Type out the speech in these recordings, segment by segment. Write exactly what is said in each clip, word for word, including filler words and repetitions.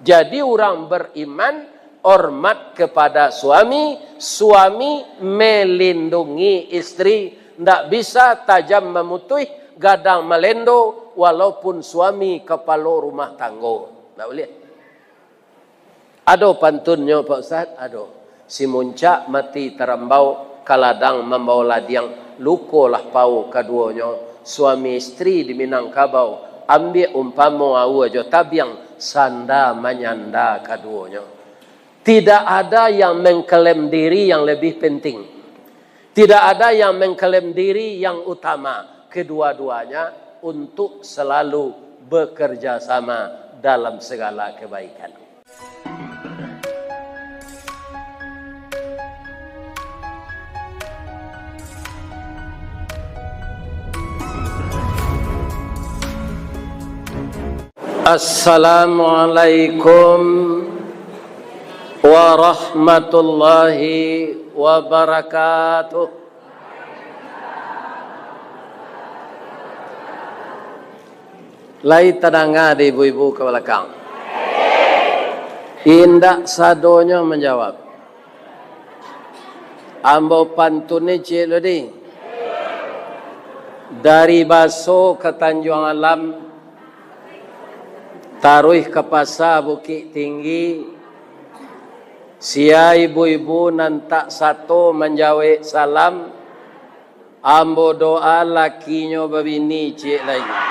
Jadi, urang beriman hormat kepada suami, suami melindungi istri, ndak bisa tajam mamutuih, gadang malendo, walaupun suami kapalo rumah tanggo. Ndak buliah. Ado pantunnyo, Pak Ustaz? Ado. Si muncak mati tarambau, ka ladang mambao ladiang, lukolah pao kaduonyo. Suami istri di Minangkabau, ambiak umpamo aua jo tabiang, sanda manyanda kaduonyo. Tidak ada yang mengklaim diri yang lebih penting. Tidak ada yang mengklaim diri yang utama. Kedua-duanya untuk selalu bekerja sama dalam segala kebaikan. Assalamualaikum warahmatullahi wabarakatuh. Lai tadanga dek ibu-ibu ka balakang? Indak sadonyo manjawab. Ambo pantun ni ciek lo di. Dari Baso ka Tanjuang Alam, taruih ka Pasa Bukik Tinggi, sia ibu-ibu nan tak sato manjawek salam, ambo doa lakinyo babini ciek lai.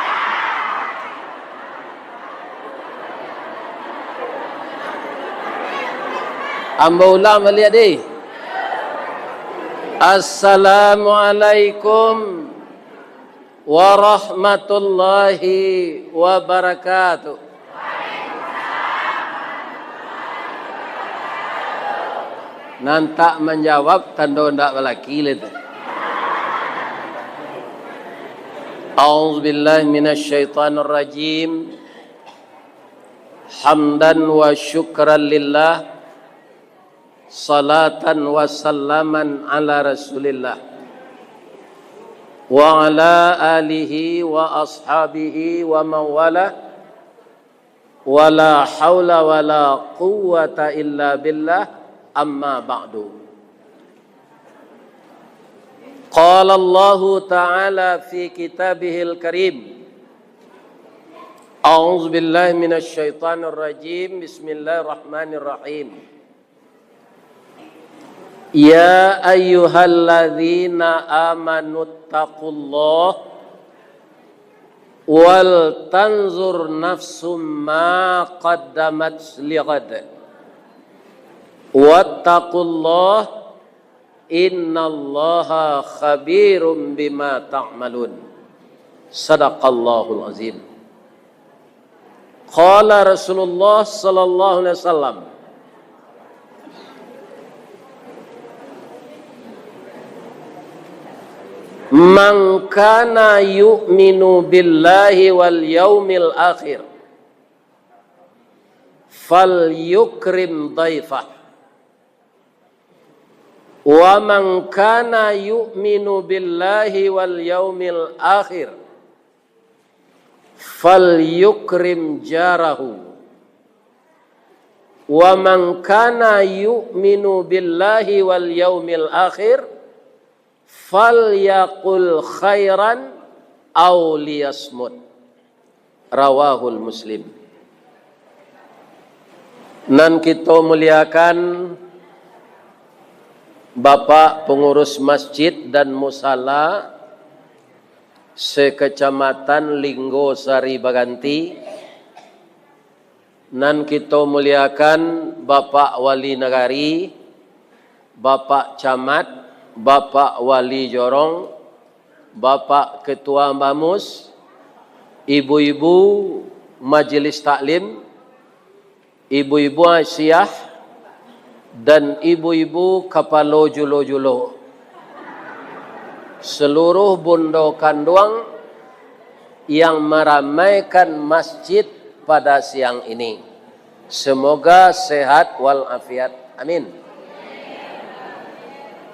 Ambo ulang baliak deh. Assalamualaikum warahmatullahi wabarakatuh. Nan tak manjawab, tando ndak balaki lai tu. A'udzubillahi minasyaitonirrajim. Hamdan wa syukran lillah. Salatan wa salaman ala Rasulillah, wa ala alihi wa ashabihi wa mawalah, wa la haula wa la quwwata illa billah, amma ba'du. Qala Allahu ta'ala fi kitabihil karim. A'udzubillahi minasyaitonirrajim. Bismillahirrahmanirrahim. Ya ayyuhalladzina amanu taqullaha wal tanzur nafsum ma qaddamat lighad. Wattaqullaha innallaha khabirum bima ta'malun. Sadaqallahul azim. Qala Rasulullah sallallahu alaihi wasallam, "Man kana yu'minu billahi wal yaumil akhir, falyukrim dhaifah. Wa man kana yu'minu billahi wal yaumil akhir, falyukrim jarahu. Wa man kana yu'minu billahi wal yaumil akhir, falyaqul khairan aw liyasmut." Rawahul Muslim. Nan kito muliakan, Bapak Pangurus Masjid dan Musala se-Kecamatan Linggo Sari Baganti, nan kito muliakan, Bapak Wali Nagari, Bapak Camat, Bapak Wali Jorong, Bapak Ketua Bamus, ibu-ibu Majelis Taklim, ibu-ibu aisyah, dan ibu-ibu kapalo julo-julo, seluruh bundo kanduang yang maramaikan masjid pada siang ini. Semoga sehat wal afiat. Amin.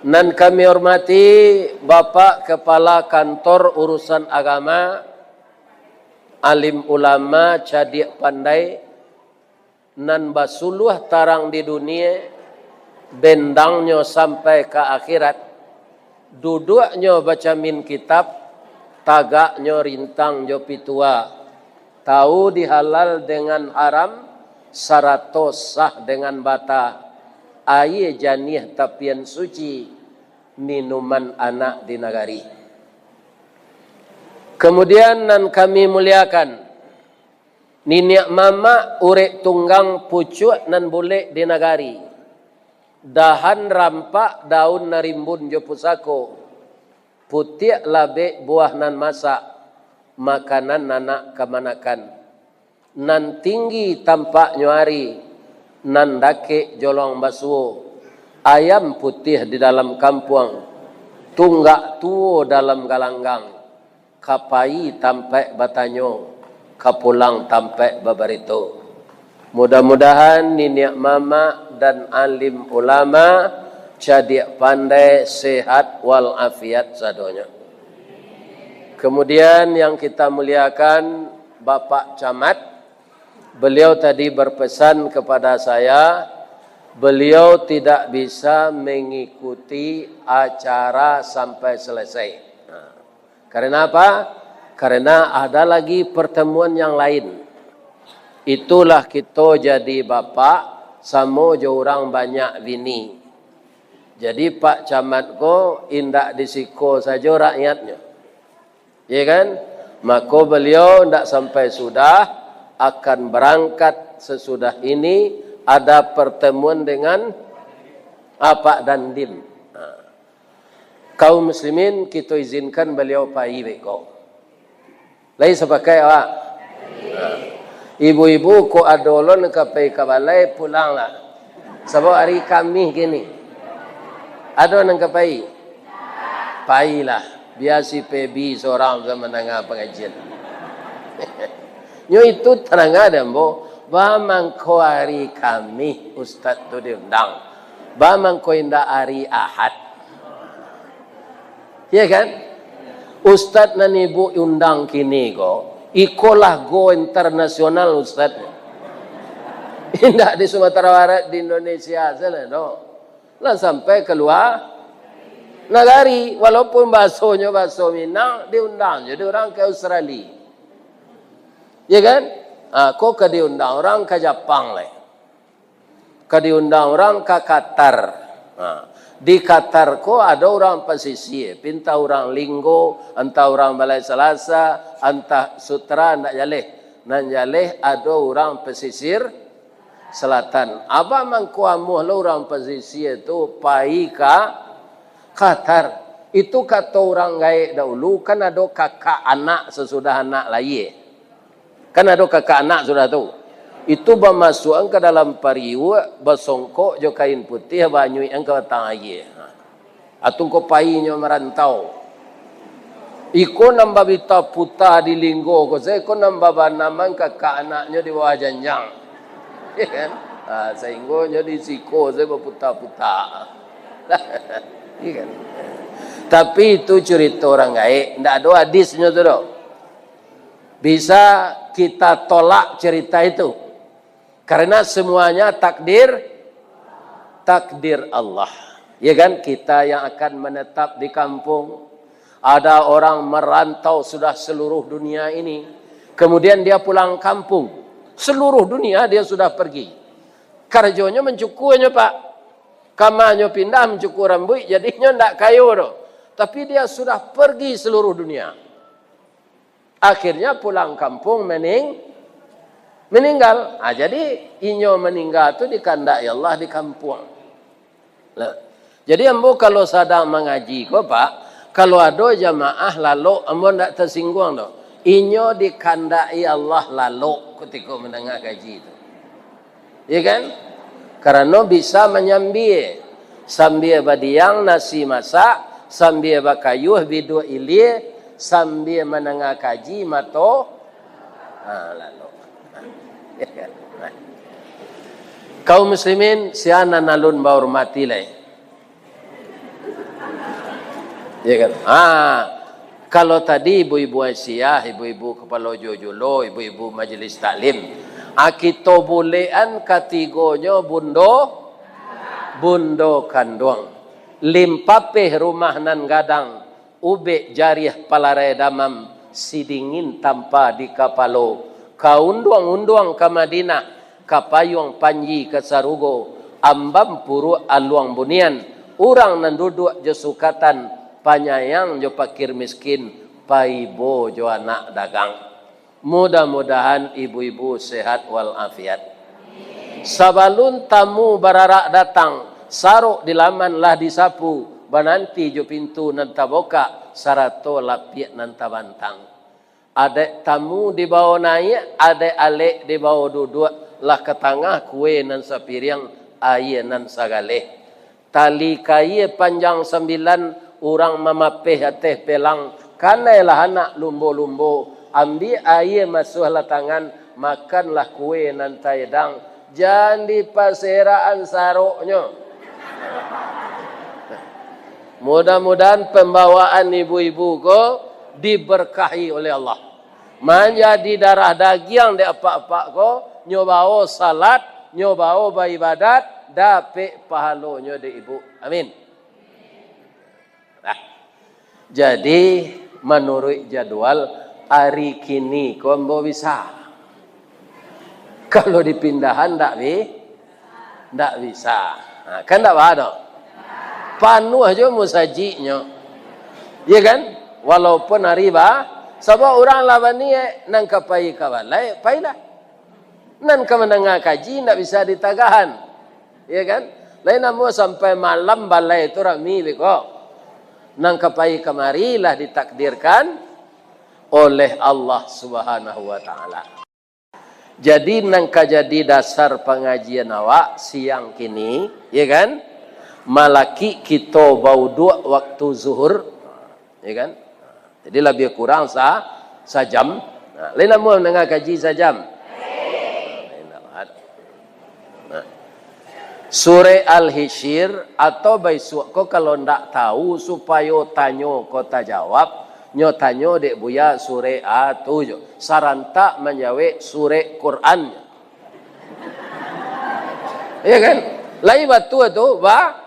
Nan kami hormati Bapak Kepala Kantor Urusan Agama, alim ulama, cadiak pandai, nan basuluah tarang di dunie, bendangnyo sampai ka akhirat, duduaknyo bacamin kitab, tagaknyo rintang jo pitua, tau di halal dengan haram, sarato sah dengan bata, aie janiah tapian suci, minuman anak di nagari. Kamudian, nan kami muliakan, niniak mamak urek tunggang pucuak nan bulek di nagari, dahan rampak daun nan rimbun jo pusako, putiak labek buah nan masak, makanan anak kamanakan. Nan tinggi tampaknyo ari, nan dakek jolong basuo, ayam putiah di dalam kampuang, tunggak tuo dalam galanggang, ka pai tampaik batanyo, ka pulang tampaik babarito. Mudah-mudahan niniak mamak dan alim ulama, cadiak pandai, sehat walafiat sadonyo. Kemudian yang kita muliakan, Bapak Camat, beliau tadi berpesan kepada saya, beliau tidak bisa mengikuti acara sampai selesai. Nah, karena apa? Karena ada lagi pertemuan yang lain. Itulah kito jadi bapak, samo jo urang banyak bini. Jadi Pak Camat ko indak di siko sajo rakyatnyo. Ya kan? Mako beliau ndak sampai sudah, akan berangkat sesudah ini, ada pertemuan dengan Apak Dandim. Ha. Kaum muslimin, kito izinkan beliau pai beko. Lai sapakaik awak? Ha. Ibu-ibu, kok ado lo nan ka pai ka balai, pulanglah. Sabab ari Kamih kini. Ado nan ka pai? Pailah, bia si Pebi sorang sa mandanga pangajian. Nyo itu tadanga dek ambo, ba mangko ari Kamih ustaz tu diundang, ba mangko indak ari Ahad. Iya kan? Ustaz nan ibu undang kini ko, iko lah go internasional ustaz. Indak di Sumatera Barat, di Indonesia sajo doh. Lah sampai ka lua nagari, walaupun bahasonyo bahaso Minang, diundang juo dek urang ka Australia. Ya kan? Ha, ko ka diundang urang ka Japang lai. Ka diundang urang ka Qatar. Ha, di Qatar ko ado urang pasisia, pintah urang Linggo, antah urang Balai Salasa, antah Sutra, ndak jaleh. Nan jaleh ado urang pasisia Selatan. Abah mangko amuah lo urang pasisia tu pai ka Qatar. Itu kato urang gaek dahulu, kan ado kakak anak sasudah anak layie. Kan ado kakak anak sudah tu. Itu bamasuakan ka dalam pariuak, basongkok jo kain putiah, baanyuikan ka batang aia. Ha. Atau ko painyo marantau. Iko nan baputa-puta di Linggo ko, sa iko nan babanaman kakak anaknyo di bawah janjang. Ya kan? Ha, sahinggo nyo di siko sa baputa-puta. Ya kan? Tapi itu curito urang gaek, ndak ado hadisnyo tu doh. Bisa kita tolak cerita itu. Karena semuanya takdir, takdir Allah. Ya kan? Kita yang akan menetap di kampung. Ada orang merantau sudah seluruh dunia ini. Kemudian dia pulang kampung. Seluruh dunia dia sudah pergi. Karjonyo mancukur nyo, Pak. Kamanyo pindah mancukur rambuik, jadinyo ndak kayo doh. Tapi dia sudah pergi seluruh dunia. Akhirnya pulang kampung mening-, meninggal. Ah, jadi inyo meninggal tu dikandaki Allah di kampuang. Nah, jadi ambo kalau sadang mangaji ko, Pak, kalau ado jamaah lalok, ambo ndak tasingguang doh. Inyo dikandaki Allah lalok kutiko mandanga kaji tu. Ya kan? Karano bisa manyambia. Sambia badiang nasi masak, sambia bakayuah biduak ilia, sambia mandanga kaji mato, ha, lalok. Ya kan? Kaum muslimin, sia nan alun bahormati lai. Ya kan? Ha, kalau tadi ibu-ibu aisyah, ibu-ibu kapalo jojolo, ibu-ibu majelis taklim, Akito bulekan katigonyo bundo, bundo kanduang. Limpapeh rumah nan gadang, ubek jariah palarai damam, sidingin tampa di kapalo, ka unduang-unduang ka Madinah, ka payuang panji ka sarugo, ambam puruak aluang bunian, urang nan duduak jo sukatan, panyayang jo pakir miskin, paibo jo anak dagang. Mudah-mudahan ibu-ibu sehat walafiat. Sabalun tamu bararak datang, sarok di laman lah disapu, bananti jo pintu nan tabukak, sarato lapiak nan tabantang. Adaik tamu dibawo naiak, adaik alek dibawo duduak, lah ka tangah kue nan sapiriang, aia nan sagaleh. Tali kaia panjang sambilan, urang mamapeh ateh pelang, kanailah anak lumbo-lumbo, ambiak aia masuahlah tangan, makanlah kue nan taedang, jan dipaserakan saroknyo. Mudah-mudahan pambawaan ibu-ibu ko diberkahi oleh Allah. Manjadi darah dagiang dek apak-apak ko, nyo bawo salat, nyo bawo baibadat, dapek pahalonyo dek ibu. Amin. Nah, jadi, manuruik jadwal, ari kini ko ambo bisa. Kalau dipindahan, ndak bi-, ndak bisa. Nah, kan ndak baa doh? Panuah jo musajiknyo. Iya kan? Walaupun ari ba-, sabab urang lah baniaik, nan ka pai ka balai, pailah. Nan ka mandanga kaji, ndak bisa ditagahan. Iya kan? Lain namuah sampai malam balai tu rami beko. Nan ka pai kamari lah ditakdirkan oleh Allah Subhanahu wa Ta'ala. Jadi, nan ka jadi dasar pangajian awak siang kini, ya kan? Malakik kito bauduak waktu zuhur, ya kan? Jadi, labiah kurang sa-, sajam. Nah, lain namuah mandanga kaji sajam. Lain awak. Nah. Surek Al-Hisyir, atau baisuak ko kalau ndak tahu, supayo tanyo ko tajawab, nyo tanyo dek Buya surek a tu jo. Sarantak manjawek surek Quran. Ya kan? Lai batua tu, ba?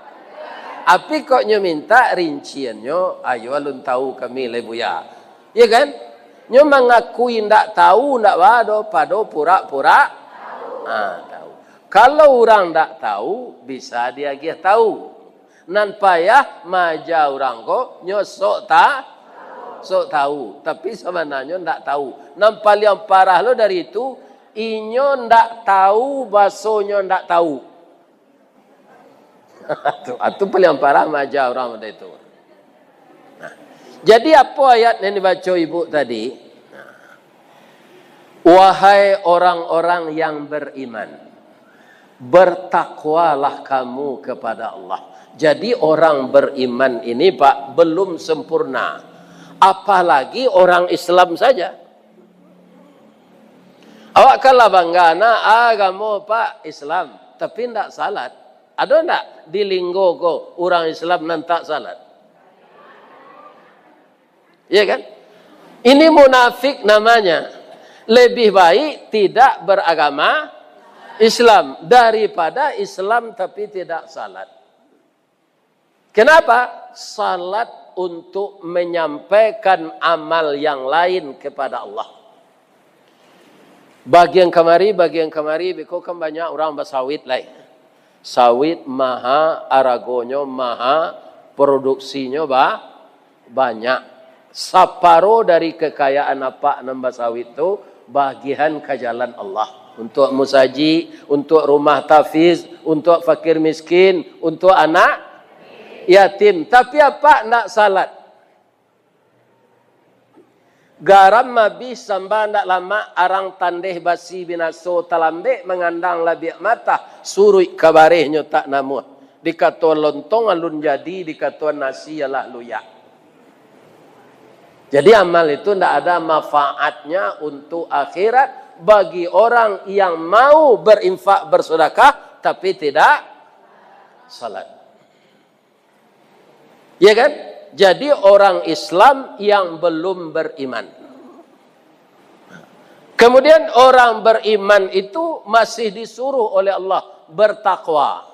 Api kok nyo mintak rinciannyo, ayo alun tahu kami lai Buya. Ya kan? Nyo mangakui ndak tahu, ndak baa doh, pado purak-purak, ah, tahu. Kalau urang ndak tahu, bisa diagiah tahu. Nan payah maaja urang ko, nyo sok ta-, sok tahu, tapi sabananyo ndak tahu. Nan paliang parah lo dari itu, inyo ndak tahu, basonyo ndak tahu. Tu, tu paliang parah maaja urang model itu. Nah, jadi apo ayat yang dibaco ibu tadi? Nah, "Wahai orang-orang yang beriman, bertakwalah kamu kepada Allah." Jadi orang beriman ini, Pak, belum sempurna. Apalagi orang Islam saja. Awak kan lah bangga, nah, agamo, Pak, Islam, tapi ndak salat. Ado ndak di Linggo ko urang Islam nan tak salat? Ya kan? Ini munafik namanya. Lebih baik tidak beragama Islam daripada Islam tapi tidak salat. Kenapa? Salat untuk menyampaikan amal yang lain kepada Allah. Bagian kamari, bagian kamari, beko kan banyak urang basawit lai. Sawit maha, aragonyo maha, produksinyo ba-, banyak. Saparo dari kekayaan apak nan basawit tu, bagian ka jalan Allah. Untuk musajik, untuk rumah tahfiz, untuk fakir miskin, untuk anak yatim. Tapi apak ndak salat. Garam abih samba ndak lamak, arang tandeh basi binaso, talambek mangandang labiak matah, suruik ka barehnyo tak namuah. Dikatoan lontong alun jadi, dikatoan nasi alah luyak. Jadi amal itu ndak ada manfaatnya untuk akhirat bagi orang yang mau berinfak, bersedekah, tapi tidak salat. Ya kan? Jadi orang Islam yang belum beriman. Kemudian orang beriman itu masih disuruh oleh Allah bertakwa.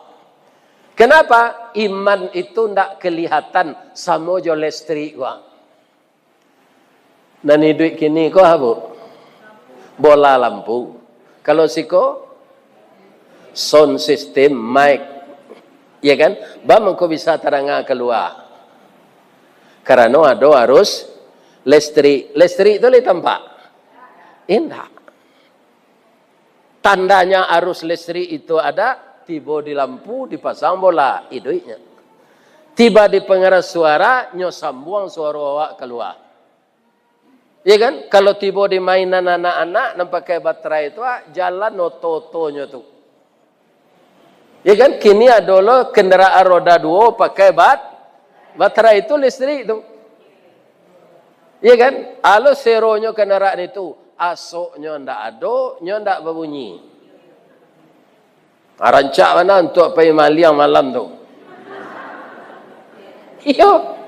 Kenapa? Iman itu ndak kelihatan samo jo listrik ko. Nan iduik kini ko apo? Bola lampu. Kalau siko, sound system, mic. Ya kan? Baa mangko bisa tadanga kalua? Karano ado arus listrik. Listrik tu lai tampak? Indak. Tandanya arus listrik itu ada, tibo di lampu, dipasang bola, iduiknyo. Tibo di pengeras suara, nyo sambuang suaro awak kalua. Ya kan? Kalau tibo di mainan anak-anak nan pakai baterai tu, ah, jalan oto-otonyo tu. Ya kan? Kini ado lo kendaraan roda duo pakai bat-, baterai tu, listrik tu. Ya kan? Alo seronyo kendaraan itu, asoknyo ndak ado, nyo ndak babunyi. Ah, rancak bana untuak pai maliang malam tu. Iyo.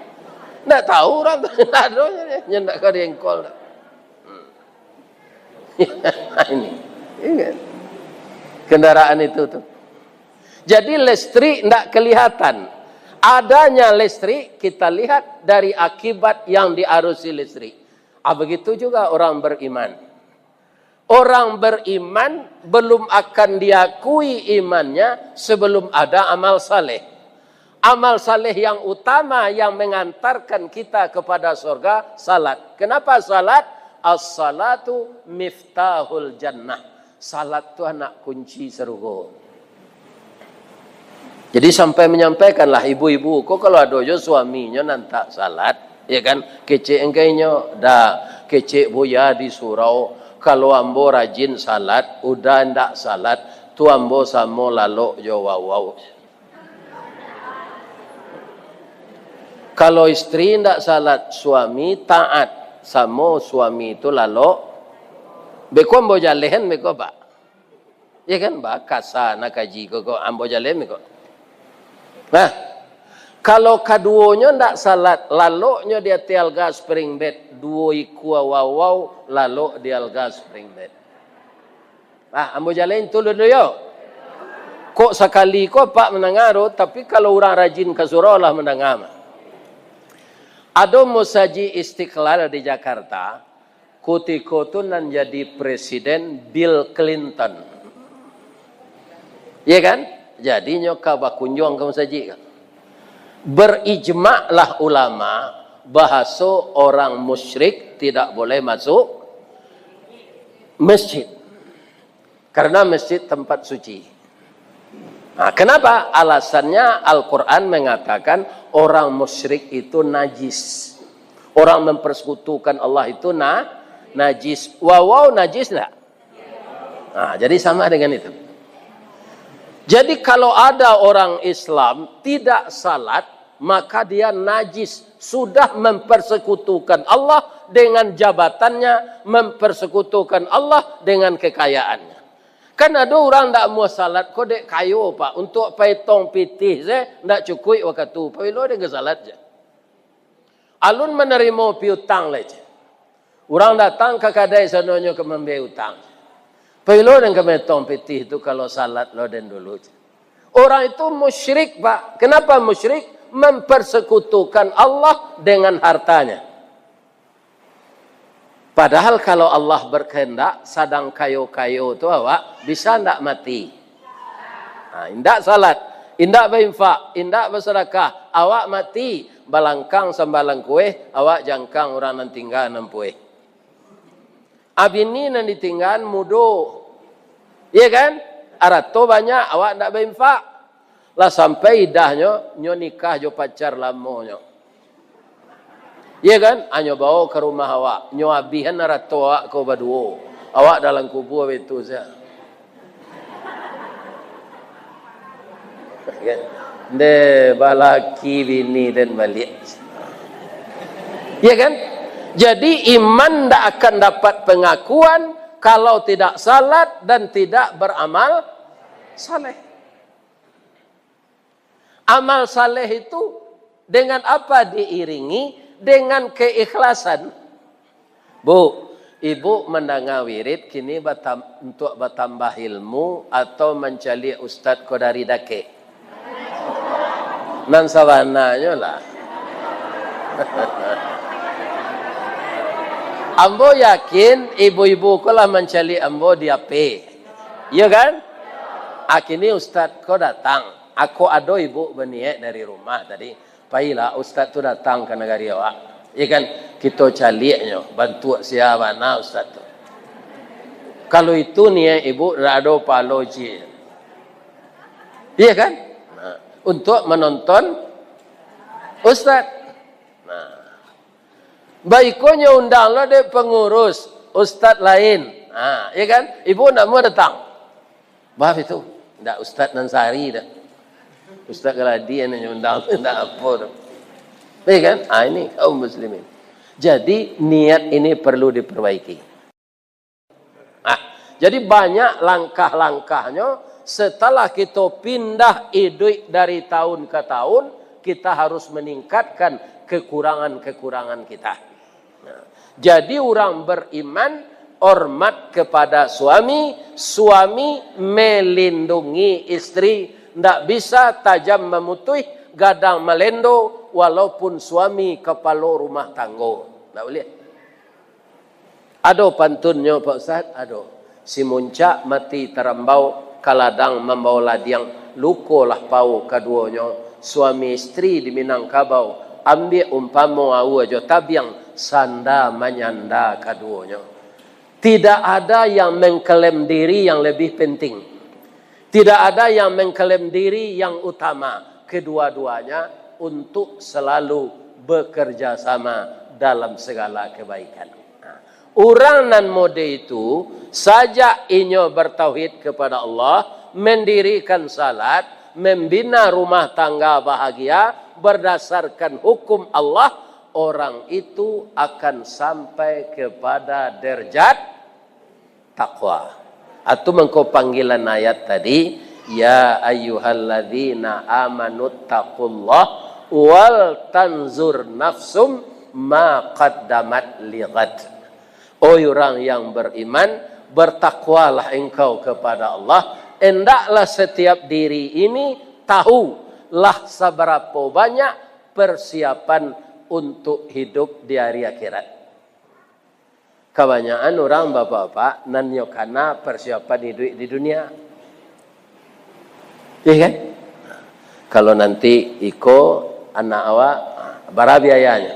Ndak tahu urang tu. Ndak ado nyo, nyo ndak ka diengkol tu. Hmm. Ini. Iya kan? Kendaraan itu tu. Jadi listrik ndak kelihatan. Adanya listrik kita lihat dari akibat yang diarusi listrik. Ah, begitu juga orang beriman. Orang beriman belum akan diakui imannya sebelum ada amal saleh. Amal saleh yang utama yang mengantarkan kita kepada surga, salat. Kenapa salat? As-salatu miftahul jannah. Salat tu anak kunci sarugo. Jadi sampai manyampaikanlah ibu-ibu ko, kalau ado jo suaminyo nan tak salat, ya kan, kecek engkainyo, dah, kecek buya di surau, kalau ambo rajin salat, udah ndak salat, tu ambo samo lalok jo wawau. Kalau istri ndak salat, suami taat, samo suami tu lalok, beko ambo jalehan, beko, Pak. Ya kan, ba, kasa nak kaji ko, ko ambo jaleh ko. Nah, kalau kaduonyo ndak salat, laloknyo di ateh alga spring bed, duo ikua wawau lalok di alga spring bed. Nah, ambo jaleh tu dulu yo. Kok sakali ko apak mandanga tu, tapi kalau urang rajin ka surau lah mandanga mah. Ado Masajik Istiqlal di Jakarta, kutiko tu nan jadi presiden Bill Clinton. Iya kan? Jadi nyo ka bakunjuang ka masajik kan. Berijmaklah ulama, bahaso orang musyrik tidak boleh masuk masjid. Karena masjid tempat suci. Nah, kenapa? Alasannya Al-Quran mengatakan orang musyrik itu najis. Orang mempersekutukan Allah itu na-, najis. Wawau najis enggak? Nah, jadi sama dengan itu. Jadi kalau ada orang Islam tidak salat, maka dia najis. Sudah mempersekutukan Allah dengan jabatannya, mempersekutukan Allah dengan kekayaannya. Kan ado urang ndak amuah salat ko dek kayo, Pak. Untuak pai tong pitih se, ndak cukuik wakatu. Pabilo den ka salat je. Alun manarimo piutang lai je. Urang datang ka kadai sanonyo ka mambia utang. Pabilo den ka pai tong pitih tu kalau salat lo den dulu je. Orang itu musyrik, Pak. Kenapa musyrik? Mempersekutukan Allah dengan hartanya. Padahal kalau Allah berkehendak, sadang kayo-kayo tu awak bisa ndak mati? Ha, indak salat, indak bainfak, indak basadakah, awak mati, balangkang sambalang kueh, awak jangkang urang nan tingga nan pueh. Abini nan ditinggaan mudo. Iya kan? Arato banyak, awak ndak bainfak. Lah sampai idahnyo, nyo nikah jo pacar lamonyo. Iya kan? Anyo bawo ka rumah awak. Nyo abihan arato awak ko baduo. Awak dalam kubua baitu sajo. Kan? Nde, balaki bini den baliak. Ya kan? Jadi iman ndak akan dapat pengakuan kalau tidak salat dan tidak beramal saleh. Amal saleh itu dengan apa diiringi? Dengan keikhlasan. Bu, Ibuk mandanga wirid kini batam-, untuak batambah ilmu atau mancaliak ustad ko dari dakek? Nan sabananyo lah. Ambo yakin ibu-ibu ko lah mancaliak ambo di H P. Iyo kan? Ah, kini ustad ko datang. Ako ado ibuk baniaik dari rumah tadi. Pailah ustad tu datang ka nagari awak. Iyo kan? Kito caliaknyo, bantuak sia bana ustad tu. Kalau itu niaik ibuk, ndak ado pahalo ciek. Iyo kan? Nah, untuak manonton ustad. Nah. Baikonyo undang lo dek pangurus, ustad lain. Ha, iyo kan? Ibuk ndak mau datang. Maaf itu, ndak ustad nan sari dak. Ustad Galadi yang undang tu ndak apo tu. Iyo kan? Ah, ini kaum muslimin. Jadi, niat ini perlu diperbaiki. Nah, jadi banyak langkah-langkahnyo, setelah kito pindah iduik dari tahun ke tahun, kita harus meningkatkan kekurangan-kekurangan kita. Nah, jadi urang beriman hormat kepada suami, suami melindungi istri, ndak bisa tajam mamutuih, gadang malendo, walaupun suami kepala rumah tangga. Ndak boleh. Ado pantunnyo, Pak Ustaz? Ado. Si muncak mati tarambau, ka ladang mambao ladiang, luko lah pau kaduonyo, suami istri di Minangkabau, ambiak umpamo aua jo tabiang, sanda manyanda kaduonyo. Tidak ada yang mengklaim diri yang lebih penting. Tidak ada yang mengklaim diri yang utama. Kedua-duanya untuk selalu bekerja sama dalam segala kebaikan. Nah, urang nan mode itu, sajak inyo bertauhid kepada Allah, mendirikan salat, membina rumah tangga bahagia berdasarkan hukum Allah, orang itu akan sampai kepada derajat takwa. Atau mangko panggilan ayat tadi, "Ya ayyuhalladzina amanu taqullaha wal tanzur nafsum ma qaddamat lighad." Oi urang yang beriman, bertakwalah engkau kepada Allah, hendaklah setiap diri ini tahu lah sabarapo banyak persiapan untuk hidup di hari akhirat. Kabanyakan urang bapak-bapak nan nyo kana persiapan iduik di dunia. Iyo kan? Kalau nanti iko anak awak, bara biayanyo?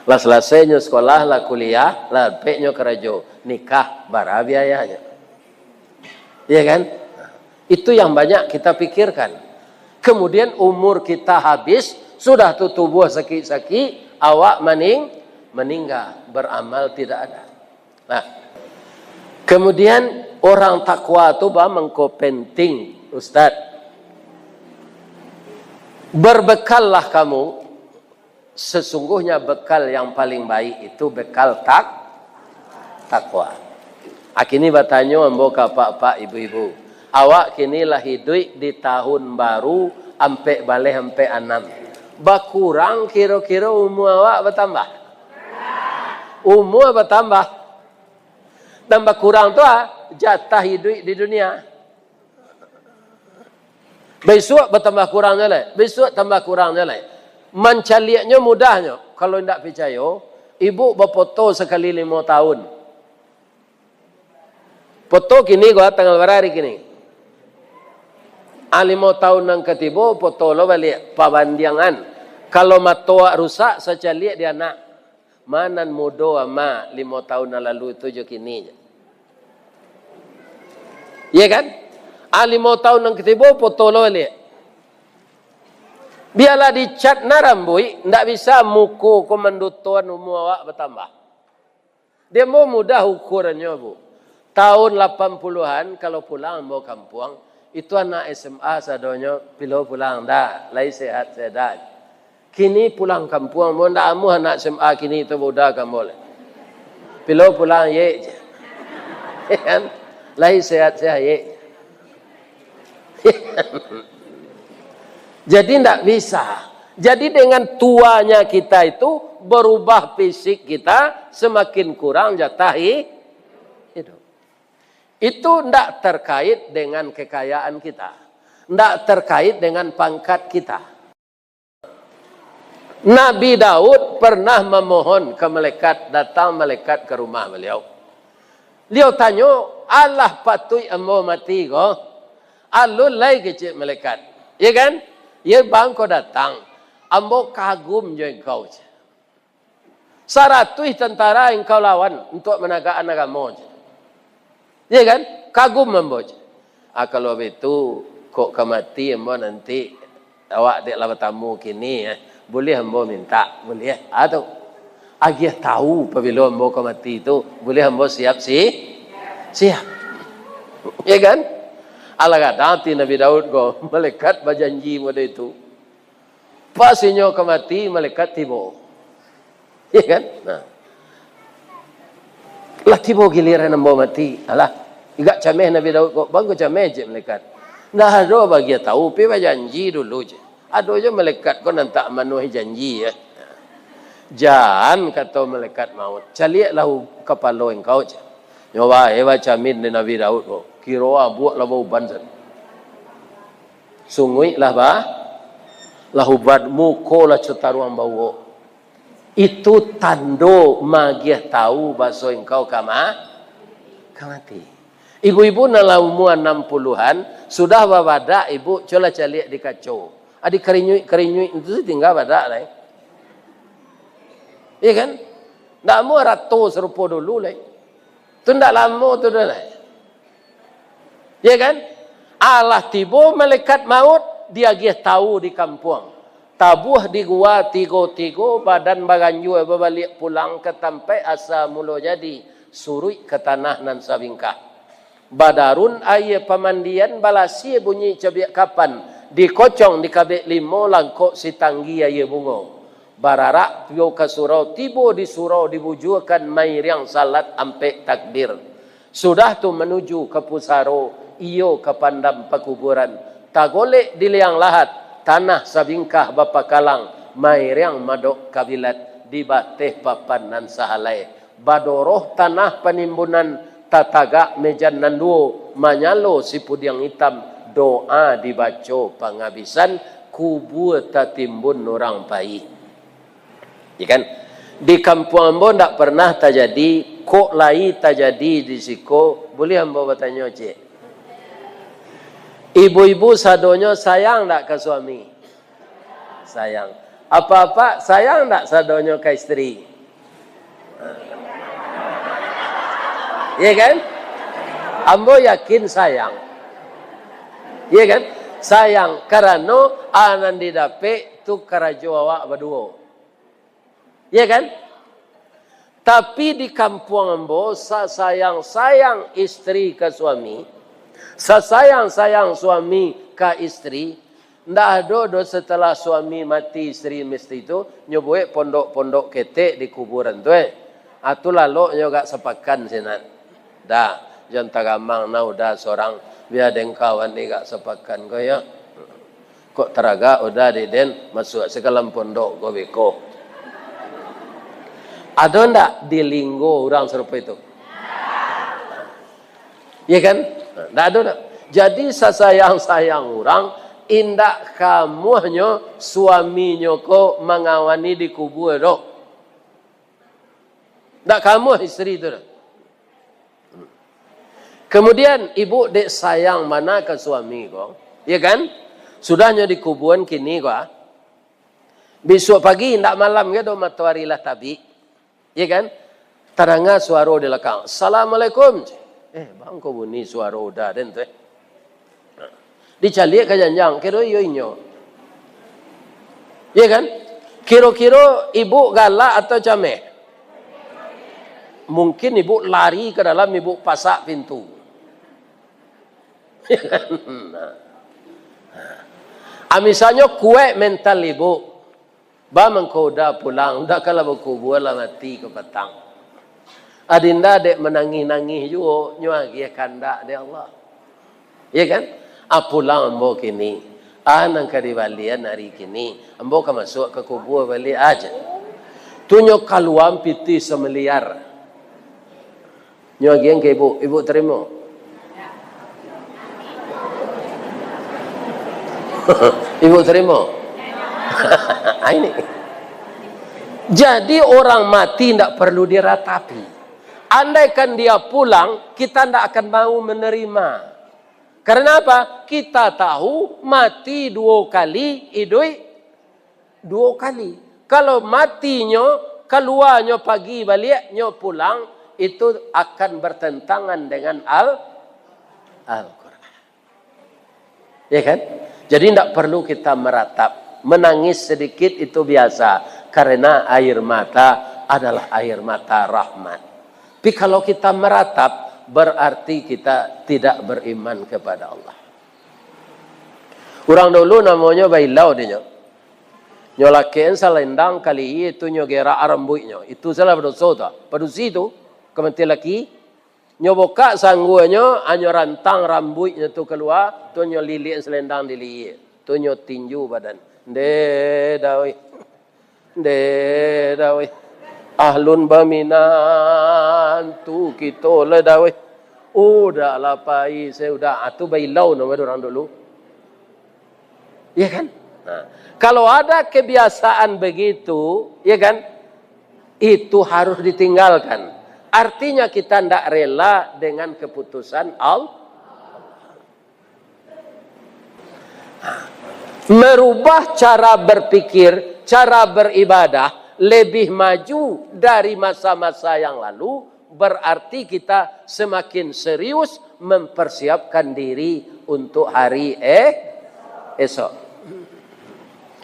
Lah salasai nyo sekolah, lah kuliah, lah dapek nyo karajo, nikah, bara biayanyo? Iya kan? Itu yang banyak kita pikirkan. Kemudian umur kita habis, sudah tu tubuh sakik-sakik, awak maning-, meninggal, beramal tidak ada. Nah, kemudian orang takwa tu ba mangko penting, Ustaz. Berbekallah kamu. Sesungguhnya bekal yang paling baik itu bekal tak-, takwa. Ah, kini batanyo ambo ka apak-apak, ibu-ibu, awak kini lah iduik di tahun baru ampek baleh ampek anam. Bakurang kiro-kiro umua awak batambah? Umua batambah. Dan bakurang tu, ah, jatah iduik di dunia. Bisuak batambah kurangnyo lai, bisuak tambah kurangnyo lai. Mancaliaknyo mudahnyo, kalau indak picayo, ibu bapoto sakali limo tahun. Poto kini ko, tanggal bara ari kini? Ah, limo tahun nan katibo, poto lo baliak, pabandiangan. Kalau mato awak rusak, sacaliak di anak. Ma nan mudo ama limo tahun nan lalu tu jo kini? Iya kan? Ah, limo tahun nan katibo poto lo baliak. Bialah dicat na rambuik, ndak bisa muko ko mandutoan umua awak batambah. Dia mau mudah ukurannyo, Bu. Tahun lapan puluhan, kalau pulang ambo kampuang, itu anak S M A sadonyo, pilo pulang, ndak, lai sehat-sehat. Kini pulang kampuang, ambo ndak amuah anak S M A kini tu buda ka ambo lai. Pilo pulang, yek, je. Kan? Lai sehat-sehat, yek. Jadi ndak bisa. Jadi dengan tuanya kita itu, berubah fisik kita, semakin kurang jatah hi-, hidup. Itu ndak terkait dengan kekayaan kita, ndak terkait dengan pangkat kita. Nabi Daud pernah memohon ka malaikat, datang malaikat ka rumah baliau. Baliau tanyo, "Alah patuik ambo mati ko?" "Alun lai," kecek malaikat. Ya kan? "Ya bangko datang. Ambo kagum jo engkau," cek. "Saratuih tantara engkau lawan untuak managakkan agamo," cek. Ya kan? "Kagum ambo," cek. "Ah, kalau baitu, kok ka mati ambo nanti, awak dek lah batamu kini, eh. Buliah ambo mintak?" "Buliah." Ah, tu. "Agiah tahu pabilo ambo ka mati tu, buliah ambo siap si-, siap." Ya kan? Alah gadang ati Nabi Daud ko, malaikat bajanji model itu. Pas inyo ka mati, malaikat tibo. Ya kan? Nah. "Lah tibo giliran ambo mati." "Alah, agak cameh Nabi Daud ko." "Bangko cameh," cek malaikat. "Ndak ado bagian tahu, pi bajanji dulu," cek. Ado jo malaikat ko nan tak manuahi janji, ya. "Jan," kato malaikat maut, "caliaklah u-, kapalo engkau," cek. Nyo bae bacamin dek Nabi Daud ko. Kiro abuak lah bauban san. Sunguik lah ba-, lah ubat, muko lah cataruang bauak. Itu tando magiah tahu baso engkau ka ma-, ka mati. Ibu-ibu nan lah umua anam puluhan, sudah babadak ibu, cubolah caliak di kaco. Adi karinyuik-karinyuik tu tingga badak lai. Iya kan? Ndak amuah rato sarupo dulu lai. Tu ndak lamo tu doh lai. Ya kan? Alah tibo malaikat maut, diagiah tahu di kampuang. Tabuah di gua tigo-tigo, badan baganjua babaliak pulang ka tampaik asa mulo jadi, suruik ka tanah nan sabingkah. Badarun aia pamandian, balasia bunyi cabiak kapan, dikocong dikabek limo, langkok sitanggi aia bungo. Bararak piyo ka surau, tibo di surau dibujuakan mairiang salat ampek takbir. Sudah tu manuju ka pusaro, iyo ka pandam pakuburan. Tagolek di liang lahat, tanah sabingkah bapakalang, mairiang madok kabilat, di bateh papan nan sahalai. Badoroh tanah panimbunan, tatagak mejan nan duo, manyalo sipudiang itam, doa dibaco pangabisan, kubua tatimbun urang pai. Ya kan? Di kampuang ambo ndak pernah tajadi, kok lai tajadi di siko, buliah ambo batanyo ciek? Ibu-ibu sadonyo sayang ndak ka suami? Sayang. Apak-apak sayang ndak sadonyo ka isteri? Ya kan? Ambo yakin sayang. Ya kan? Sayang, karano a nan didapek tu karajo awak baduo. Ya kan? Tapi di kampuang ambo, sasayang-sayang isteri ka suami, sasayang-sayang suami ka isteri, ndak ado doh setelah suami mati isteri mesti tu, nyo buek pondok-pondok ketek di kuburan tu, eh. Ah, tu lalok nyo agak sapakan sinan. Dah, jan tagamang nah udah sorang, bia den kawan ni agak sapakan ko, yo. Kok taragak udah di den, masuak se ka dalam pondok ko beko. Ado ndak di Linggo urang sarupo itu? Ya kan? Ndak ado ndak? Jadi sasayang-sayang urang, indak kamuahnyo suaminyo ko mangawani di kubua doh. Ndak kamuah isteri tu doh. Kemudian, ibu dek sayang bana ka suami ko, ya kan? Sudahnyo dikubuan kini ko, ah. Bisuak pagi, indak malam ge doh, matoari lah tabik, ya kan? Tadanga suaro di balakang, "Assalamualaikum." Eh, bangko bunyi suaro uda den tu, eh. Dicaliak ka janjang, kiro iyo inyo. Ya kan? Kiro-kiro ibu galak atau cameh? Mungkin ibu lari ka dalam, ibu pasak pintu. Ya kan? Nah. Ah, misalnyo kuaik mental ibu, Ba mangko uda pulang, uda kalah bakubua lah mati ka patang. Adinda dek manangih-nangih juo, nyo agiah kandak dek Allah. Iya kan? Ah, pulang ambo kini. Ah, nan ka dibalian ari kini. Ambo ka masuak ka kubua baliak aja. Tu nyo kaluan pitih samiliar. Nyo agiah ka ibu, ibu tarimo. Ibu tarimo. Ah, ini. Jadi orang mati ndak perlu diratapi. Andaikan dia pulang, kita ndak akan mau menerima. Karena apa? Kita tahu mati duo kali, iduik duo kali. Kalau matinyo, kaluanyo pagi baliak, nyo pulang, itu akan bertentangan dengan Al-, Al-Quran. Ya kan? Jadi, tidak perlu kita meratap. Menangis sedikit itu biasa, karena air mata adalah air mata rahmat. Tapi kalau kita meratap, berarti kita tidak beriman kepada Allah. Urang dulu namonyo bailau dinyo. Nyo lakekan salendang kali itu nyo gerak rambuiknyo. Itu salah badoso tu. Padusi tu, ka mati laki. Nyo bukak sangguanyo, anyo rantang rambuiknyo tu kalua, tu nyo lilikan salendang di lihia. Tu nyo tinju badan. Nde dawai. Nde dawai. Ahlun baminantu kito lah dawai. Udah lah pai, saya udah. Ah, tu bailau nama urang dulu. Ya kan? Nah, kalau ada kebiasaan begitu, ya kan? Itu harus ditinggalkan. Artinya kita ndak rela dengan keputusan Allah. Merubah cara berpikir, cara beribadah lebih maju dari masa-masa yang lalu, berarti kita semakin serius mempersiapkan diri untuk hari, eh, esok.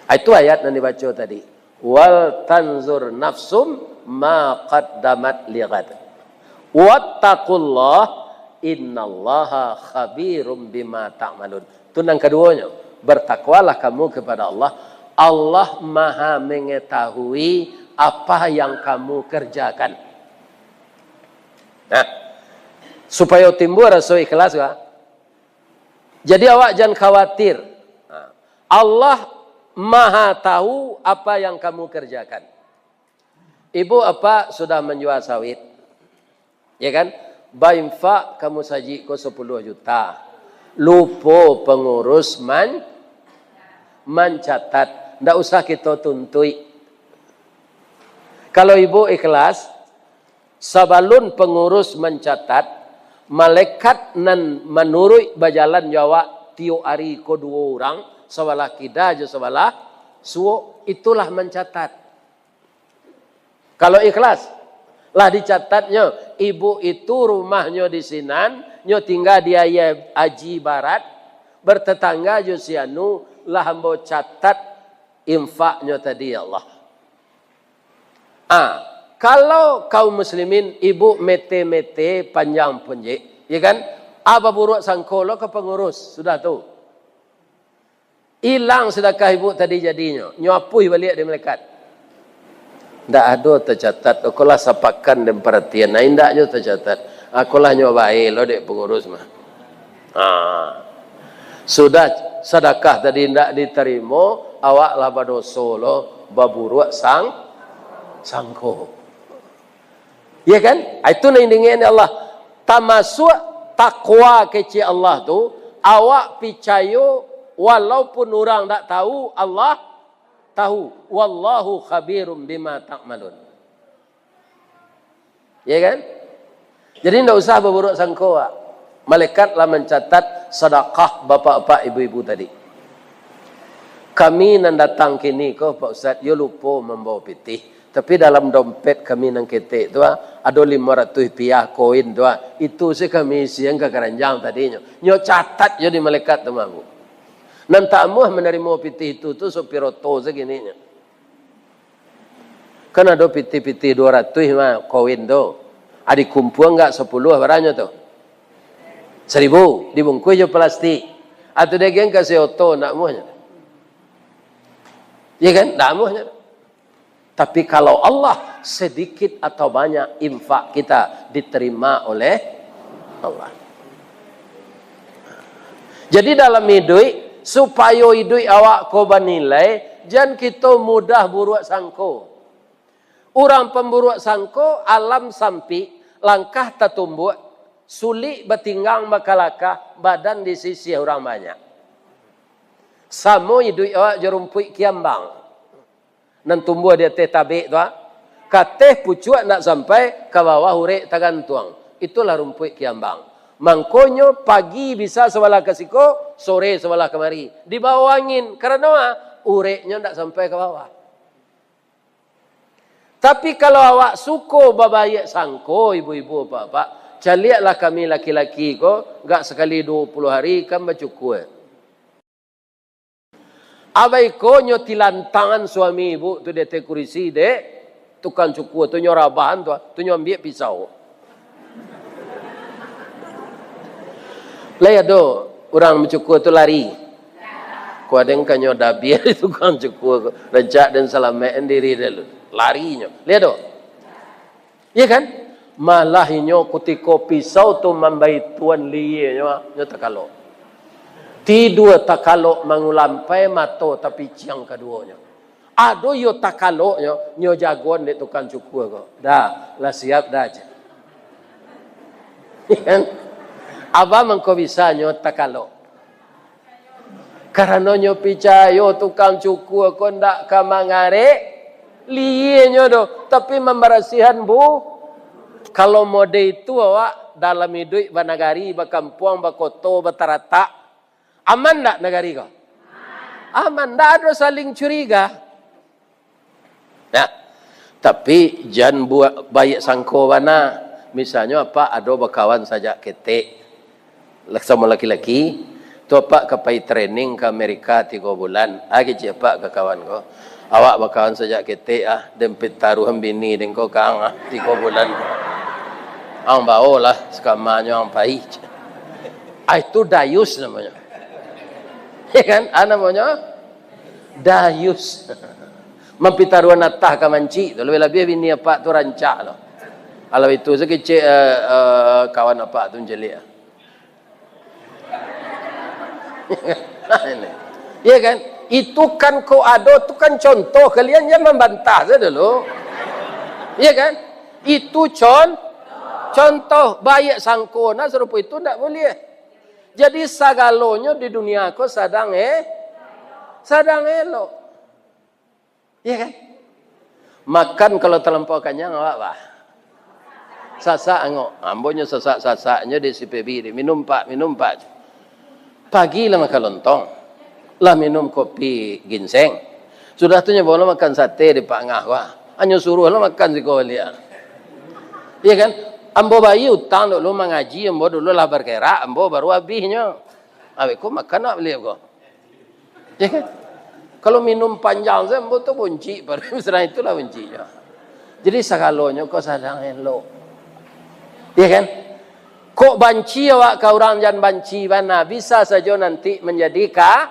Itu ayat yang dibaca tadi. "Wal tanzur nafsum ma qaddamat lighad. Wattaqullah, innallaha khabirum bima ta'malun." Tu nan kaduonyo, "Bertakwalah kamu kepada Allah. Allah Maha Mengetahui apa yang kamu kerjakan." Nah, supayo timbul raso ikhlas, Pak. Jadi, awak jan khawatir. Nah, Allah Maha tahu apa yang kamu kerjakan. Ibu apak sudah manjua sawit, ya kan? Bainfak ka musajik ko sapuluah juta. Lupo pangurus man-, mancatat. Ndak usah kito tuntuik. Kalau ibu ikhlas, sabalun pangurus mancatat, malaikat nan manuruik bajalan jo awak tiok ari ko duo urang, sabalah kida jo sabalah suok, itulah mancatat. Kalau ikhlas, lah dicatatnyo, ibu itu rumahnyo di sinan, nyo tingga di Aia Aji Barat, bertetangga jo si anu, lah ambo catat infaknyo tadi, ya Allah. Ah, kalau kaum muslimin, ibu mete-mete panjang punjek, ya kan? Ah, baburuak sangko lo ka pangurus, sudah tu. Ilang sadakah ibu tadi jadinyo, nyo apuih baliak dek malaikat. Ndak ado tacatat, ko lah sapakan den paratian, nah, indak jo tacatat. Ah, ko lah nyo bae lo dek pangurus mah. Ah. Sudah sadakah tadi indak ditarimo, awak lah badoso lo, baburuak sang-, sangko. Ya kan? Ah, itu nan diingek Allah. Tamasuak takwa kecek Allah tu, awak picayo, walaupun urang ndak tahu, Allah tahu. "Wallahu khabirum bima ta'malun." Ya kan? Jadi, ndak usah baburuak sangko, Pak. Malaikat lah mancatat sadakah bapak-bapak, ibu-ibu tadi. Kami nan datang kini ko, Pak Ustaz, yo lupo mambawa pitih. Tapi dalam dompet kami nan ketek tu, ah, ado limo ratuih piah koin tu, ah. Itu se kami isian ka karanjang tadinyo. Nyo catat jo di malaikat tu, mah, Bu. Nan tamuah manarimo pitih itu tu sopir oto saginyo. Kan ado pitih-pitih duo ratuih mah koin tu. Adi kumpuang gak sapuluah baranyo tu? Saribu, dibungkuih jo plastik. Atau dagiang ka si oto, ndak amuahnyo. Iya kan? Ndak amuahnyo. Tapi kalau Allah, sedikit atau banyak infak kita diterima oleh Allah. Jadi dalam iduik, supayo iduik awak ko banilai, jan kito mudah buruak sangko. Urang pamburuak sangko, alam sampik, langkah tatumbuak, sulik batinggang bakalakah, badan disisiah urang banyak. Samo iduik awak jo rumpuik kiambang. Nan tumbuah di ateh tabek tu, ah. Ka ateh pucuak ndak sampai, ka bawah urek tagantuang. Itulah rumpuik kiambang. Mangkonyo pagi bisa sabalah ka siko, sore sabalah kamari. Dibawa angin. Karano, ah, ureknyo ndak sampai ka bawah. Tapi kalau awak suko babaiak sangko, ibu-ibu, bapak-bapak, caliaklah kami laki-laki ko, gak sakali duo puluah hari kan bacukua. Abai ko nyo tilantangan suami ibu tu di ateh kurisi, dek, tukang cukua tu nyo rabahan tu, tu nyo ambiak pisau. Lai ado urang bacukua tu lari. Ko aden kanyo dabiah di tukang cukua ko. Rancak den salamaik diri den lu. Larinyo. Lai ado? Iya kan? Malah inyo kutiko pisau tu mambaituan lienyo, nyo takalok. Tidua takalok mangulampai mato tapiciang kaduonyo. Ado iyo takaloknyo, nyo jagoan dek tukang cukua ko. Dah, lah siap dah, cek. Iya kan? Abah mangko bisa nyo takalok. Karano nyo picayo tukang cukua ko ndak ka mangarek lienyo doh, tapi mambarasiahan bu. Kalau mode itu awak dalam iduik banagari, bakampuang, bakoto, bataratak, aman ndak nagari ko? Aman, ndak ado saling curiga. Nah, tapi jan buek baiak sangko bana. Misalnyo apak ado bakawan sajak ketek, lah samo laki-laki, tu apak ka pai training ka Amerika tigo bulan. Ah, kecek apak ka kawan ko, "Awak bakawan sajak ketek ah, den pitaruahan bini den ko ka ang ah, tigo bulan ko. Ang baolah sakamanyo ang pai." Ah, itu dayus namonyo. Ya kan? Ah, namonyo dayus. Mampitaruahan atah ka mancik tu, labiah-labiah bini apak tu rancak tu. Kalau itu sakicik, eh, eh, kawan apak tu mancaliak. Nah, ini. Ya kan? Itu kan kok ado tu kan contoh, kalian jangan mambantah saja dulu. Ya kan? Itu con-, contoh, baiak sangko nah sarupo itu ndak buliah. Jadi sagalonyo di dunia ko sadang, eh, sadang elok. Iya kan? Makan kalau talampau kanyang, awak bah. Sasak angok. Ambonyo sasak-sasak-sasak nyo di si Pebi di, "Minum, Pak, minum, Pak." Pagi lah makan lontong. Lah minum kopi ginseng. Sudah tu nyo bawa makan sate di Pak Ngah, wah. Anyo suruh lah makan siko baliak. Iya kan? Ambo bayia utang dulu mangaji, ambo dulu lah bakerak, ambo baru abihnyo. Awak ko makan nak baliak ko. Ya kan? Kalau minum panjang saja, ambo tu buncik, padahal itulah bunciknyo. Jadi, sagalonyo ko sadang elok. Ya kan? Kok banci awak ka urang, jan banci bana, bisa sajo nanti manjadi ka-,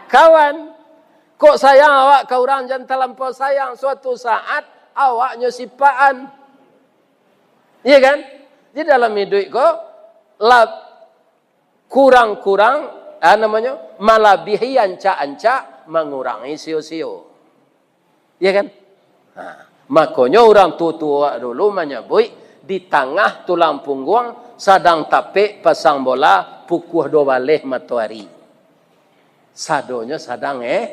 kawan. Kok sayang awak ka urang, jan talampau sayang, suatu saat awaknyo sipaan. Iya kan? Jadi, dalam iduik ko, lah kurang-kurang, ah, namonyo, malabihi ancak-ancak, mangurangi sio-sio. Iya kan? Nah, makonyo urang tuo-tuo dulu manyabuik, "Di tangah tulang pungguang, sadang tapek pasang bola, pukua duo baleh matoari." Sadonyo sadang, eh,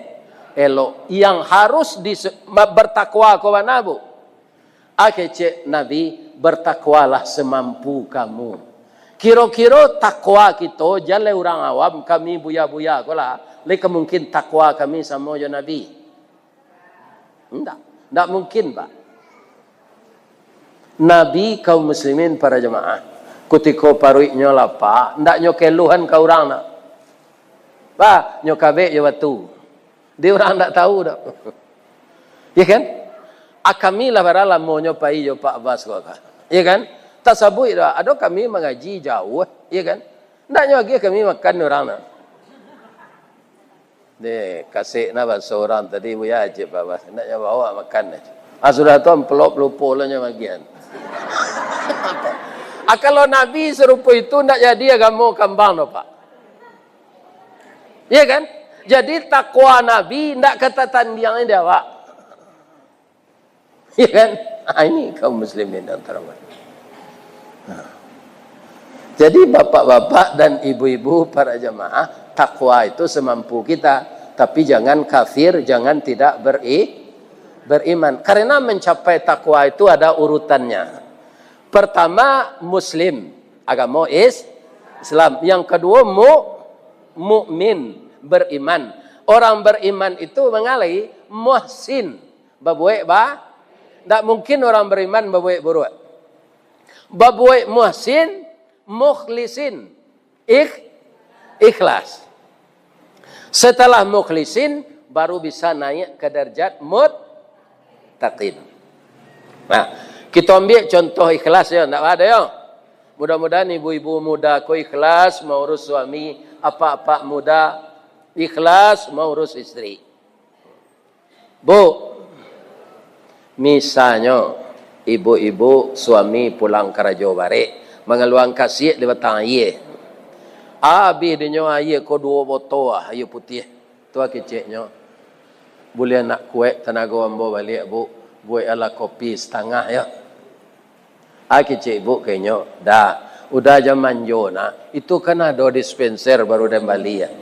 elok. Yang harus dise-, ma-, bertakwa ko bana, Bu? Ah, kecek Nabi, "Bertakwalah semampu kamu." Kiro-kiro takwa kito, jan lai urang awam, kami buya-buya ko lah, lai ka mungkin takwa kami samo jo Nabi? Ndak. Ndak mungkin, Pak. Nabi, kaum muslimin, para jamaah, kutiko paruiknyo lapa, ndak nyo keluhan ka urang, nak. Bah, nyo kabek jo batu. Di urang ndak tahu doh. Ya kan? Ah, kami lah bara lamonyo pai jo Pak Bas ko ka. Ya kan? Tasabuik doh, ado kami mangaji jauah, ya kan? Ndak nyo agiah kami makan urang doh. Deh, kasek nah baso urang tadi, Buya, cek Pak Bas. Ndak nyo bawa makan. Ah, sudah tu amplop lupo lah nyo bagian. Ah, kalau Nabi sarupo itu ndak jadi agamo kambang doh, Pak. Iya kan? Jadi, takwa Nabi ndak ka tatandiang di awak. Iya kan? Ah, ini kaum muslimin yang terhormat. Nah. Jadi, bapak-bapak dan ibu-ibu para jamaah, takwa itu semampu kita. Tapi jangan kafir, jangan tidak beri-, beriman. Karena mencapai takwa itu ada urutannya. Pertama, muslim, agamo is-, Islam. Yang kedua, mu-, mukmin, beriman. Orang beriman itu mangalai muhsin, babuek ba-, ndak mungkin orang beriman babuek buruak. Babuek muhsin, mukhlisin, ikh-, ikhlas. Setelah mukhlisin, baru bisa naik ke darjat muttaqin. Nah, kita ambil contoh ikhlas ya, ndak ada ya. Mudah-mudahan ibu-ibu muda ko ikhlas maurus suami, apak-apak muda ikhlas maurus istri. Bu, misalnyo, ibu-ibu suami pulang karajo barek, mangaluan kasiak di batang aia. Abih dinyo aia ko duo botol ah, aia putiah. Tu ah keceknyo, "Buliah nak kuek tanago ambo baliak, Bu, buek alah kopi satangah, yo." Ah, kecek ibu ka inyo, "Dak, uda jan manjo nak, itu kan ado dispenser baru den bali, ah.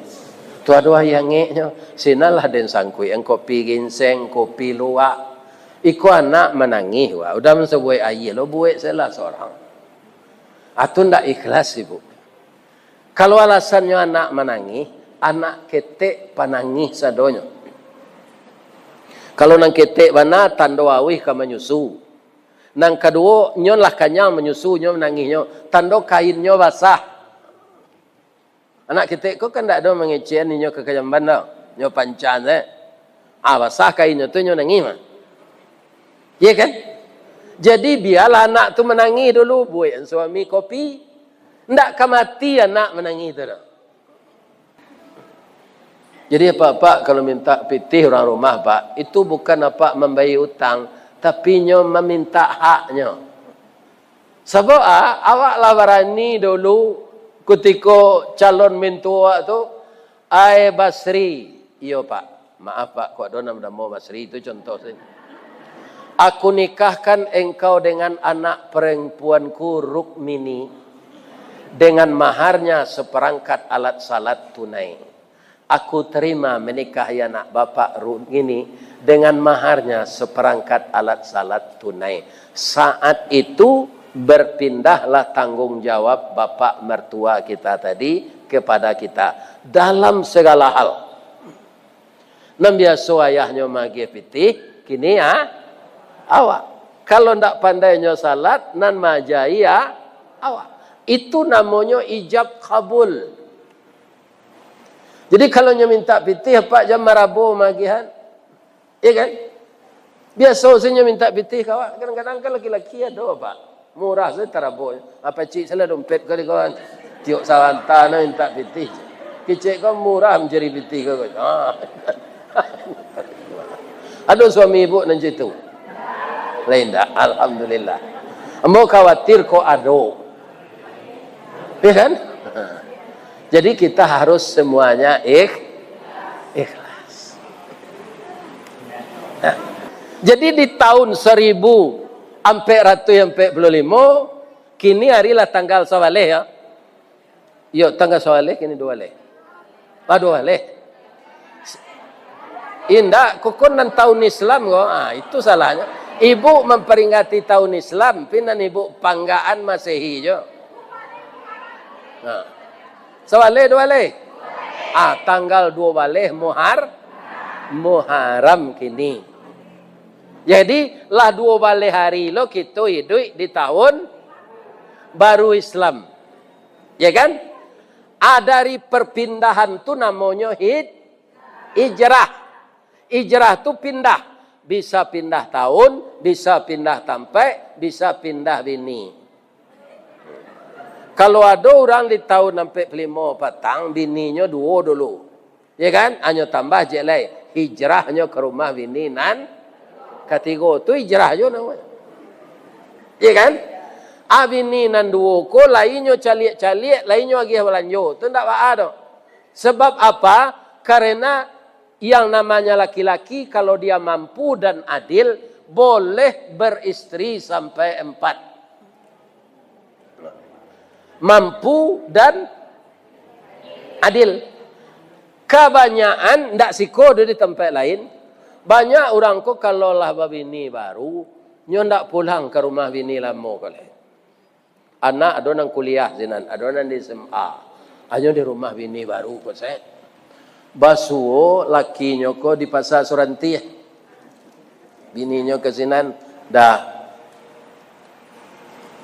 Tu ado aia angeknyo, sinalah den sangkuikan kopi ginseng, kopi luwak. Iko anak manangih, wak, uda mansabuik aia lo, buek sajolah surang." Ah, tu ndak ikhlas, ibu. Kalau alasannyo anak manangih, anak ketek panangih sadonyo. Kalau nan ketek bana, tando auih ka manyusu. Nan kaduo, nyo lah kanyang manyusu, nyo manangihnyo, tando kainnyo basah. Anak ketek ko kan ndak ado mangecekan inyo ka kajamban doh, nyo pancan se. Ah, basah kainnyo tu, nyo nangih mah. Iya kan? Jadi, bialah anak tu manangih dulu, buekan suami kopi. Ndak ka mati anak manangih tu doh. Jadi, apak-apak kalau minta pitih urang rumah, Pak, itu bukan apak mambayia utang, tapi nyo maminta haknyo. Sabab, ah, awak lah barani dulu kutiko calon mintuo awak tu, "Ai Basri," "Iyo, Pak." Maaf, Pak, kok ado nan banamo Basri, itu contoh sajo. "Aku nikahkan engkau dengan anak perempuanku Rukmini, dengan maharnya seperangkat alat salat tunai." "Aku terima menikahi anak Bapak Rukmini dengan maharnya seperangkat alat salat tunai." Saat itu, berpindahlah tanggung jawab bapak mertua kita tadi kepada kita dalam segala hal. Nan biaso ayahnyo magiah pitih, kini, ah, awak. Kalau ndak pandai nyo salat, nan maaja-i, ah, awak. Itu namonyo ijab kabul. Jadi, kalau nyo minta pitih, apak jan marabo magiahan. Iya kan? Biaso se nyo minta pitih ka awak. Kadang-kadang kan laki-laki ado, Pak. Murah se tarabo. Apak cik salah dompet ko di kawan. Tiok saranta no minta pitih. Kecek ko murah mancari pitih ko. Ah. Ado suami ibu nan cak itu? Lain dak? Alhamdulillah. Ambo khawatir kok ado. Ya kan? Jadi kita harus semuanya ikh-, ikhlas. Nah, jadi di tahun seribu ampek ratuih ampek puluah limo, kini ari lah tanggal sabaleh, ya. Yo, tanggal sabaleh, kini duo baleh. Ah, duo baleh. Indak, kok nan tahun Islam ko. Ah, itu salahnyo. Ibu mamperingati tahun Islam, pi nan ibu panggaan Masehi jo. Nah. Sabaleh, duo baleh? Ah, tanggal duo baleh Muhar-, Muharram kini. Jadi, lah duo baleh ari lo kito iduik di tahun baru Islam. Ya kan? Ah, dari perpindahan tu namonyo hij-, hijrah. Hijrah tu pindah. Bisa pindah tahun, bisa pindah tampek, bisa pindah bini. Kalau ado urang di tahun ampek puluah limo patang, bininyo duo dulu. Ya kan? Anyo tambah ciek lai. Hijrahnyo ka rumah bini nan katigo. Tu hijrah juo namonyo. Ya kan? Ah, bini nan duo ko, lainyo caliak-caliak, lainyo agiah balanjo. Tu ndak baa doh. Sebab apa? Karena yang namanya laki-laki, kalau dia mampu dan adil, Boleh beristri sampai empat. Mampu dan adil. Kabanyakan, ndak siko doh di tampek lain. Banyak urang ko kalau lah babini baru, nyo ndak pulang ka rumah bini lamo ko lai. Anak ado nan kuliah sinan, ado nan di S M A. Hanyo di rumah bini baru ko se. Basuo lakinyo ko di Pasa Suranti. Bininyo ka sinan, dah.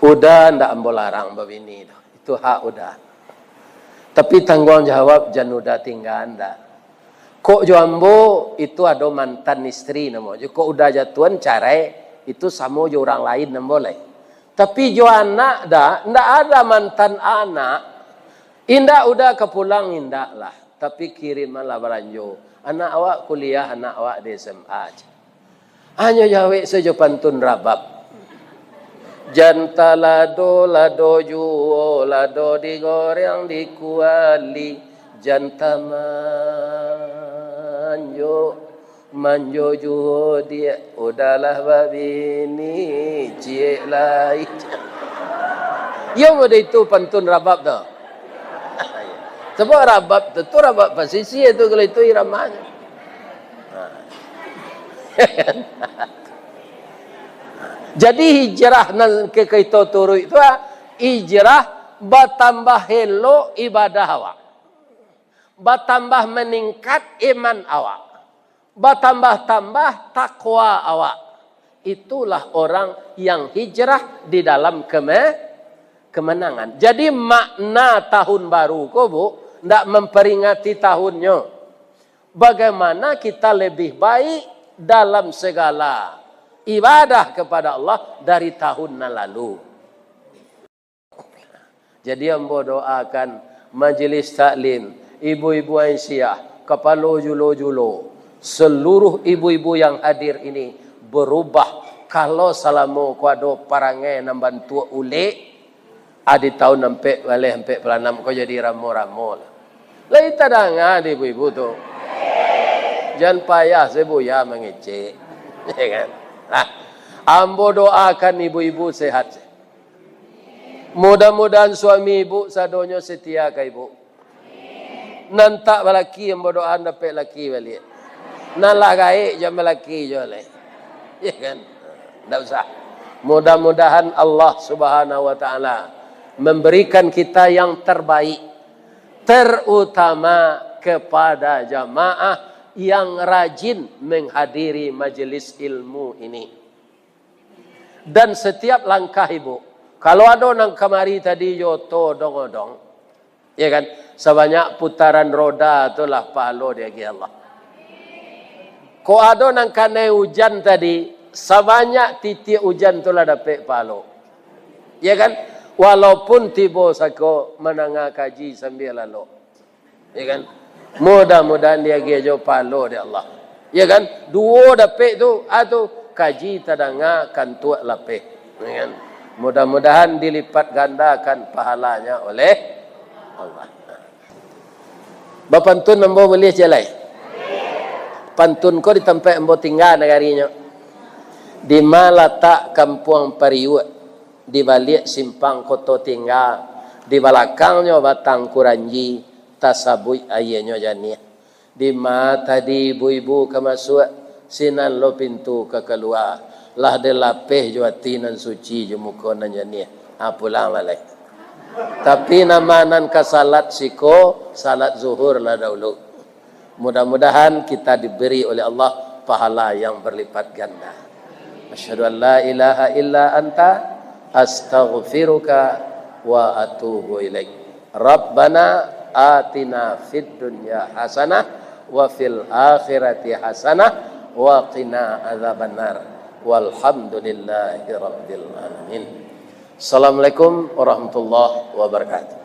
Uda ndak ambo larang babini doh. Itu hak Uda. Tapi tangguang jawab jan Uda tingga ndak. Kok jo ambo itu ado mantan istri namo. Kok Uda jatuahan carai, itu samo jo urang lain ambo lai. Tapi jo anak dah, ndak ada mantan anak. Indak Uda ka pulang, indak lah. Tapi kirimanlah balanjo. Anak awak kuliah, anak awak di S M A. Hanyo jawek sajo pantun rabab. Jan talado, lado juo, lado digoreng di kuali. Jan tamanjo, manjo juo diak, Uda lah babini, ciek lai. Iyo, model itu pantun rabab tu. Sabab rabab tu, tu rabab pasisia tu, kalau itu iramanyo. Ha. Jadi hijrah nan ka kito turuik tu, ah, hijrah batambah elok ibadah awak. Batambah maningkat iman awak. Batambah-tambah takwa awak. Itulah orang yang hijrah di dalam keme-, kemenangan. Jadi makna tahun baru ko, Bu, ndak memperingati tahunnyo. Bagaimana kita lebih baik dalam segala ibadah kepada Allah dari tahun nan lalu. Jadi ambo doakan majelis taklim, ibu-ibu aisyah, kapalo julo-julo, seluruh ibu-ibu yang hadir ini berubah. Kalau salamo ko ado parangai nan bantuak ulek, ah, di tahun ampek baleh, ampek puluah anam ko jadi ramo-ramo lah. Lai tadanga di ibu-ibu tu. Jan payah se buya mangecek. Ya kan? Nah, ambo doakan ibu-ibu sehat. Mudah-mudahan suami ibu sadonyo setia ka ibu. Nan tak balaki, ambo doakan dapek laki baliak. Nan lah gaek, jan balaki juo lai. Ya kan? Ndak usah. Mudah-mudahan Allah Subhanahu wa Ta'ala memberikan kita yang terbaik, terutama kepada jamaah yang rajin menghadiri majelis ilmu ini. Dan setiap langkah ibu, kalau ado nan kamari tadi jo oto odong-odong, ya kan, sabanyak putaran roda tu lah pahalo diagiah Allah. Kok ado nan kanai ujan tadi, sabanyak titiak ujan tu lah dapek pahalo. Ya kan, walaupun tibo sako mandanga kaji sambia lalok. Ya kan? Mudah-mudahan diagiah jo pahalo dek Allah. Ya kan? Duo dapek tu, ah tu, kaji tadanga, kantuak lapeh. Ya kan? Mudah-mudahan dilipat gandakan pahalanya oleh Allah. Bapantun ambo buliah jalai. Pantun ko di tampek ambo tingga nagarinyo. Di ma latak Kampuang Pariuak, di baliak simpang Koto Tingga, di balakangnyo Batang Kuranji, tasabuik aianyo janiah. Di ma tadi ibu-ibu ka masuak, sinan lo pintu ka kalua, lah dilapeh jo ati nan suci jo muko nan janiah. Ha, pulang lah lai. Tapi nama nan ka salat siko, salat zuhur lah daulu. Mudah-mudahan kita diberi oleh Allah pahala yang berlipat ganda. Asyhadu an la ilaha illa anta, astaghfiruka wa atubu ilaik. Rabbana atina fid dunya hasanah wa fil akhirati hasanah wa qina adzabannar. Walhamdulillahi rabbil alamin. Assalamualaikum warahmatullahi wabarakatuh.